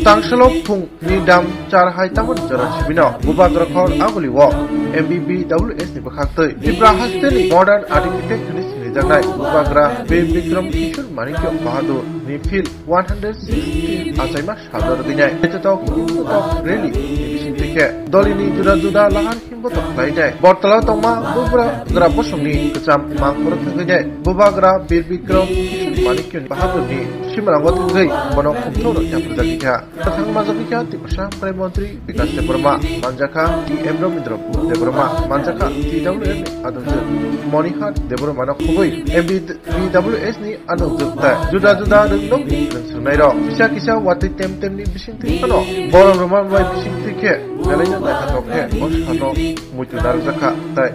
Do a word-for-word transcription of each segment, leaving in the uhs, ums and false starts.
Tangsalo phung ni dam char hai tamo ni jora sibino Bubagra khor aguli o M B B W S ni bwkhak twi Tripura haste ni modern architect hwnwi sinijaknai Bubagra Bir Bikram Kishore Manikya Bahadur ni field one hundred sixty achaima salno rwgwinai Naithothok Himbotok Rally ni bisingtwi khe dolini juda juda lahar himbotok khlainai Bortala tongma Bubagra bosongni kwcham mang khoro thangwinai Bubagra Bir Bikram Kishore Manikya Bahadur ni simarango thangwi bono khumthok rok yapharjakha. Thangma jagwi kha Tiprasa Prime Montri Bikash Debbarma, manjakha T M Rabindra Debbarma, manjakha T W F ni adongjwk Monihar Debbarma no khogwi M B B W S ni adongjwk tei juda juda rwngno rwngswngnai rok kisa kisa watwi tem tem ni bisingtwi phano borok rwma bai bisingtwi khe belai no naithothok khe o salno muitu narwkjakha tei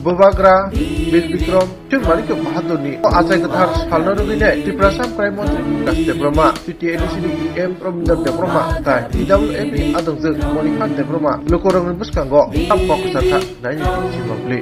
Bubagra Bir Bikram Kishore Manikya Bahadurni o achai kwthar salno rwgwinai Tiprasa Prime Montri Bikash Debbarma, T T A D C ni E M Rabindra Debbarma tei T W F ni adongjwk Monihar Debbarma lukurokni bwskango tam kok kwchar kha naini sibakli.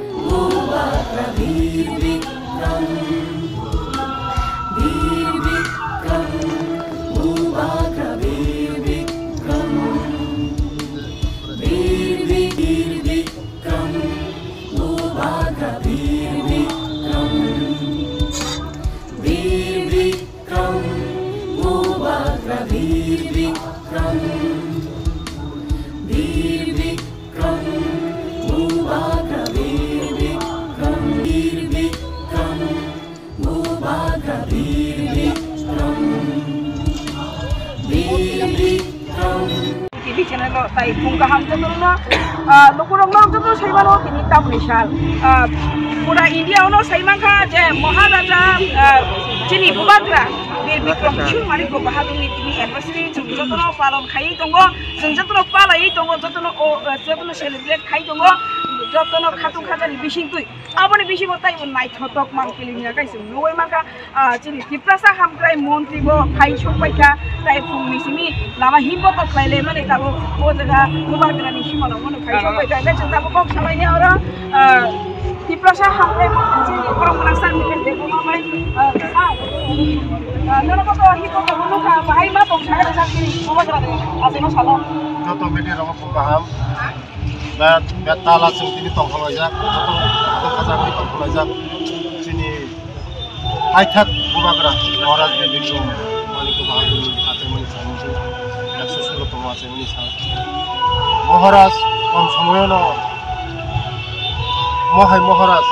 T V channel o tai phung kaham jotono, ah, lukurokno joto saimano tini tamni sal. Ah, pura India ono saimankha je Maharaja, ah, chini Bubagra Bir Bikram Kishore Manikya Bahadurni tini anniversary chwng jotono palon khaiwi tongo, chwng jotono palaiwi tongo, jotono o, ah, jotono celebrate khai tongo, jotono khatung khajani bisingtwi. Aboni bisingo taibo naithothok mang kiling ya kaisa nugwi mankha, ah, chini Tiprasa hamkrai montri bo phai sokpaikha, tai phungni simi lama himbotok khlai le mani tabuk o jaga Bubagrani simano mano phai sokpaikha, hingke chwng tabuk kok salaini oro, ah, Tiprasa hamkrai montri chini borok gwnang sir Mitesh Debbarma bai, ah, ah, ah, norok bo himbotok nukha, bahai ma tong sakha chini Bubagrani achaima salo. Joto media rok bo kaham. Be-, betala chwng tini tongthok laijak, joto, joto khajakni tongthok laijak. Chini paithak Bubagra Maharaj Bir Bikram Manikya Bahadurni achaimani sal, ekso solo tongma achaimani sal. Maharaj kom somoyono mohai Maharaj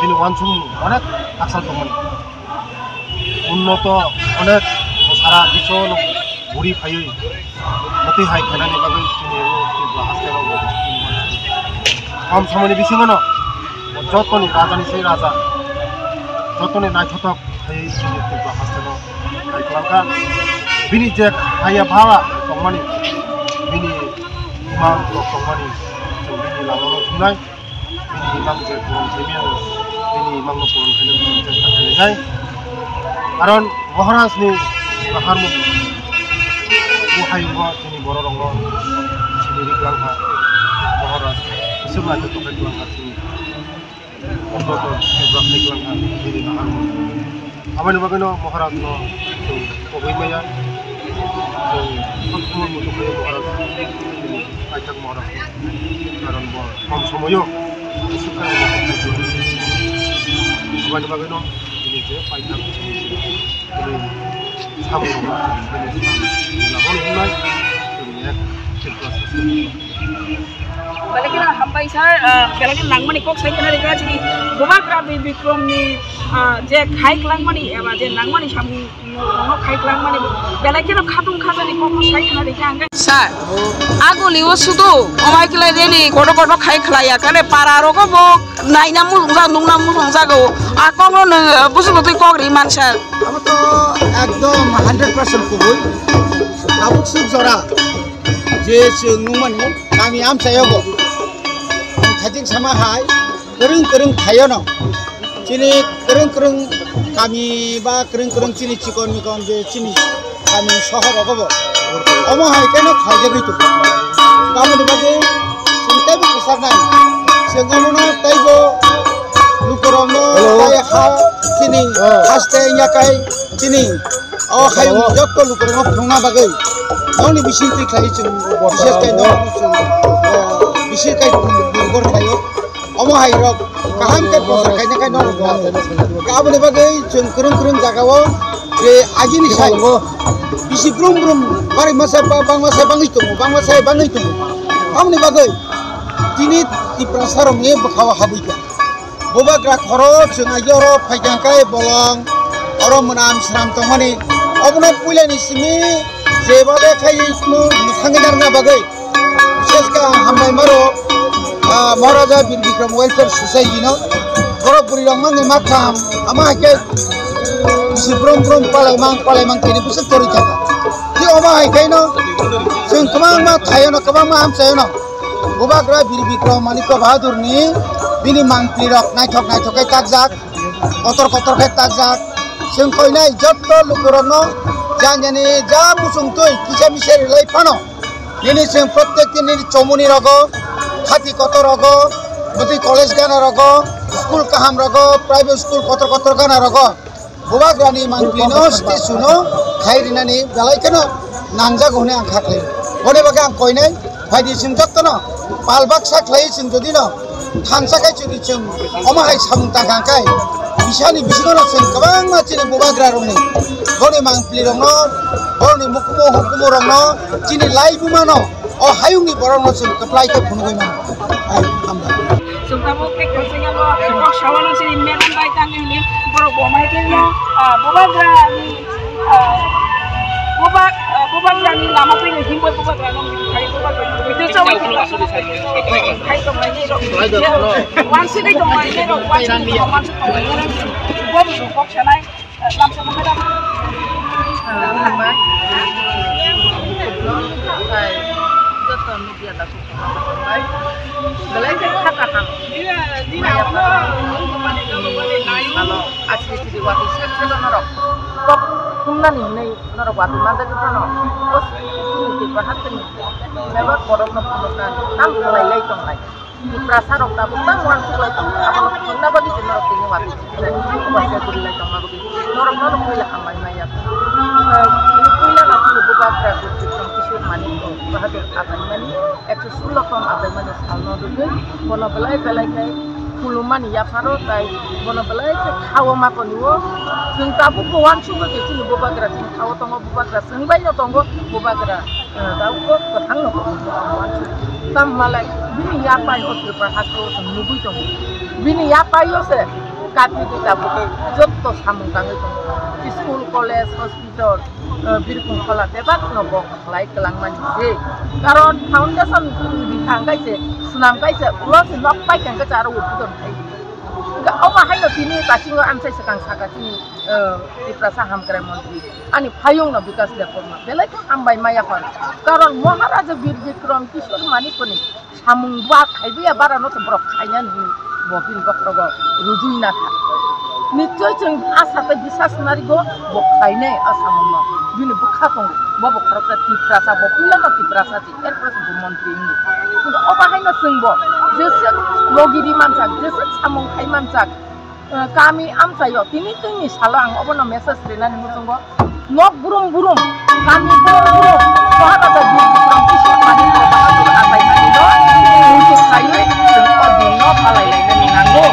bini wansukmung onek haksa tongmani. Unnoto onek sara bishono buri phaiwi mwtwi hai khainani bagwi chini o Tripura haste rok kom somoini bisingono jotoni rajani se raja, jotoni naithothok khaiwi chini Tripura haste no hai kwlangkha. Bini je haya bhala tongmani, bini imang rok tongmani, chwng bini lamano thumnai. Bini imang je puron khaimya, bini imang no puron khaina bini chesta khainai. Karon Maharaj ni kaharmung bo hayung bo chini borok rok no sini ri kwlang kha. Maharaj swk naithothok khe kwlang kha chini. Unnoto kwbrak khe kwlang kha bini kaharmung. Aboni bagwino Maharaj no chwng kobwi maya. Chwng sab somoi muchung khe Maharaj, chini paithak Maharaj no. Karon bo kom somoyo bwswk khe aboni bagwino bini je paithak, bini samung rok, bini samung rok hwnwi chwng ek Tripura sasano. Belai kheno hambai sir, ah, belai kheno nangmani kok sai khna rikha chini Bubagra Bir Bikram ni, ah, je khai kwlangmani eba je nangmani samung rokno khai kwlangmani belai kheno khatung khajani kokno sai khna rikha ang. Sir, aguli o sudu omai khlai reni kono kono khai khlaiya kane para rogo bo naina mujungjak nungna mujungjago. A kokno nwng, ah, busi butwi kok ri man sir. Abo to ekdom hundred percent kubui. Tabuk suk jora. Je chwng nungmani kami amchaio bo. Thajing sama hai kwrwng kwrwng thaio no. Chini kwrwng kwrwng kami ba kwrwng kwrwng chini chikon mikon je chini kami sohor rogo bo. Omo hai keno khaijagwi tongo. Tamoni bagwi chwng teibo kwchaknai. Chwng omono teibo lukurokno Hello. Tai ha chini Oh. Haste wngya kai chini o hayung Hello. Jotto lukurokno phunukna bagwi. Nokni bising twi khlai chwng, bising kai nok chwng, eh, bising kai nirgor khlaio. Omo hai rok kaham khe prochar khaina khai norok bo. Aboni bagwi chwng kwrwng kwrwng jagao je agini sai bisi brum brum bari masa ba-, bangma sai bangwi tongo, bangma sai bangwi tongo. Aboni bagwi tini Tiprasa rokni bwkhao habwi kha. Bubagra khoro chwng agi oro phaikha khe bolong oro mwnam swnam tongmani. Obono puilani simi jeba de khai mwkhangwi narwkna bagwi. Bises khe ang hambai maro, ah, Maharaja Bir Bikram Welfare Society no. Borok bwrwi rok mangni ma kaham, ama hai khe bisi brum brum palai mang, palai mang kini bwswk torwi thangkha. Tei omo hai khe no chwng kwbangma thaio no, kwbangma amchaio no. Bubagra Bir Bikram Manikya Bahadur ni bini mangpli rok naithok naithok khe takjak, kotor kotor khe takjak. Chwng koinai jotto lukurokno jani jani ja muchung twi kisa misa rilai phano. Nini chwng protek din nini chomuni rogo, khati kotor rogo, bwtwi college gana rogo, school kaham rogo, private school kotor kotor gana rogo. Bubagrani mangpli no statue no khai rinani belai kheno nangjago hwnwi ang kha khlai. Boni bagwi ang koinai phaidi chwng jottono pal baksa khlai chwng jodi no thansa khai chwng chwng omo hai samung tangkha khai bisani bisingo no chwng kwbangma chini bubagra rokni boni mangpli rokno boni mukumu hukumu rokno chini lai bumano o hayungni borokno chwng kwplai khe phunugwi mano. Hai, hambai. Chwng tabuk tei kwchwng abo kok sawano chini meron bai tangwi hwnwi borok bo mai tongmo, ah, bubagrani, ah, bubag-, ah, bubagrani lama twi himbo bubagrano khai bubagrani video chawai tongma khai tongmani rok. Wansugwi tongmani rok, wansugwi tongmani rok, bo bo kok sanai. Lamsa mo kada. Hambai. Hai, joto media da ko hambai. Belai khe kha kaham. Maya pha. Alo, asli chiri wati sek sek norok. Kok thumnani hinwi norok wati manda khe phano. Bos, chini twi bahar chini. Meba borok no phano kan. Tam khalai lai tong lai. Tiprasa rok tabuk tamo uansuk lai tongo, abono phunukna bagwi se norok tini uansuk lai, uansuk lai tongma bagwi norok no puila hambai maya. Tini puila no chini bubagra Gurjitram Kishore Manik Bahadur achaimani, ekso sullo ton achaimani salno rwgwi bono belai belai khe khulumani yapharo, tai bono belai khe khawo ma koniwo. Chwng tabuk bo uansuk khe chini bubagra chini khawo tongo, bubagra chwng bai no tongo, bubagra. Tamo malai bini yapai o Tripura haste o chwng nugwi tongo. Bini yapai o se kathi di tabuk jotto samung tangwi tongo. School, college, hospital, eh, birkhung khola bebak no bo khlai kwlangmani se. Karon foundation bithang kai se, swnam kai se, ulo se nok pai thang khe aro udbodon khai. Omo haino tini kasingo amsai swkang saka chini, eh, Tiprasa hamkrai montri. Ani phayungno Bikas Debbarma belai khe hambai maya kha. Karon Maharaja Bir Bikram Kishore Manikni samung ba khaibiya barano se borok khainani hinwi bo bini bokhorogo rujui nakha. Nichoi chwng asa tei bisas narigo bo khlainai a samungno. Bini bwkha tongo, bo bo khoroksa Tiprasa, bo puilano Tiprasa se, erpore se bo montri hinwi. Kintu obo haino chwngbo jeswk logi ri manjak, jeswk samung khai manjak, eh, kami amchaio tini twini salo ang obono message rinani muchungo. Nok brum brum, kami brum brum, koha kata brum brum, Kishore Manik Bahadur achaimani no muchung khaiwi chwng o din no palai lainani nango.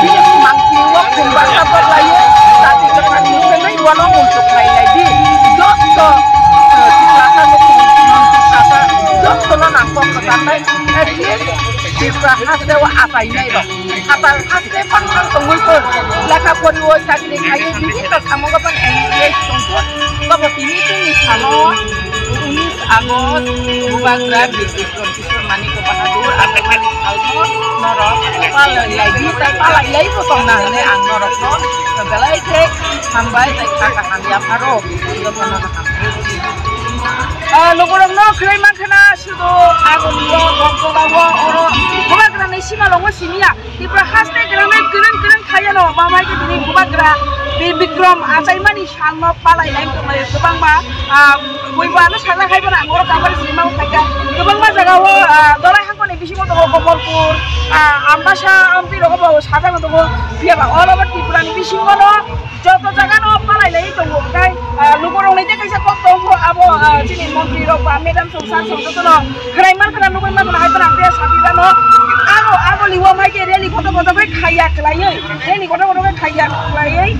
Bini mangpili o khum basa bok laiwi, jati kwthang ni sengwi wano muchung lai lai di. Jotto, eh, Tiprasa no khum, Tiprasa, jotto no nang kok kwcharnai, at least Tipra haste o achainai rok. Hatal haste phang phang tongwi phon. Lekha poriwi chakri khaiwi bibinno samungo phano engage tongphon. Tobo tini chini salo unis August Bubagra Bir Bikram Kishore Manik Bahadur achaimani salno norok palai lai di, tai palai lai bo tongna hwnwi ang norokno belai khe hambai tei kha kaham yapharo jotono kaham. Ah, lukurokno khwlai mankha na sudu agongo, bokjolao, oro Bubagrani simalongo simiya. Tipra haste granai kwrwng kwrwng khaiyano, mamai khe tini Bubagra Bir Bikram achaimani salno palai lai tonglaio kwbangma, ah, buibo ano sajak hai bono ang oro kabari sinima bo khaikha. Kwbangma jagao, ah, Dolai hangkoni bisingo tongo Komolpur, ah, Ambasa, Amtwi rogo bo sajak tongo. Phiya ba all over Tripura ni bisingo no joto jaga no palai lai tongo. Hwnkhe, Ah, lukurokni tei kaisa kok tongo, abo, ah, chini montri rok ba madam song sir song jotono khwnai mankha, nugwi mankha hai phano ang tei sabi rano. Abo, abo liwa mai khe rally kotor kotor khe khaiya kwlaiwi, rally kotor kotor khe khaiya kwlaiwi,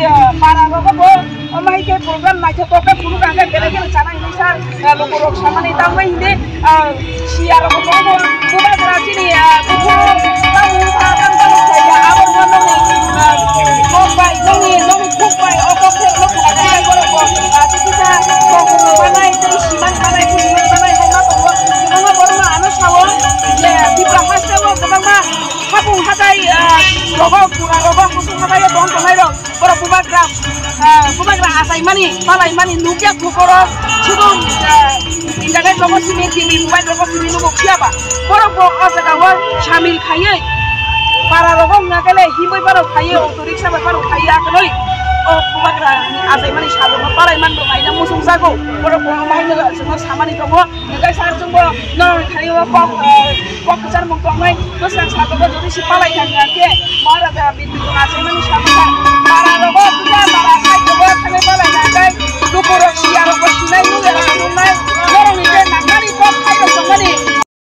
ah, para rogo bo, o mai khe program naithotok khe phunuk ang khe belai kheno chana hinwi sir, ah, lukurok samani tangwi hindi. Ah, siya rok bo bo bubagra chini, ah, buphuru tamo ba tamo tamo khlaiya, abo no nokni, ah, kok bai, nokni, nokni khuk bai, o kok khe nok khna khlai borok bo, ah, tei kisa kok manai, tei simani manai, tei simani manai hai ma tongo. Kwbangma borok no ano sao je Tipra haste o kwbangma hapung hatai, ah, rogo, pura rogo, hapung hatai o tong tongnai rok. Borok bubagra, ah, bubagra achaimani, palaimani nukya khe borok sudu, ah, internet rogo simi, T V, mobile rogo simi nugo phiya ba. Borok bo o jaga o samil khaiwi para rogo wngna khe le himwi borok khaiwi auto rickshaw bai borok khaiwi akhwnwi o bubagra achaimani sajakno palaimani rok aina muchung jago. Borok bo omo haino chwngno samani tongo. Hwnkhe sir chwngbo norokni thani o kok, eh, kok kwchar mung tongnai bwswk sajago, jodi se palai thang khe Maharaja Bidyut achaimani samung kha.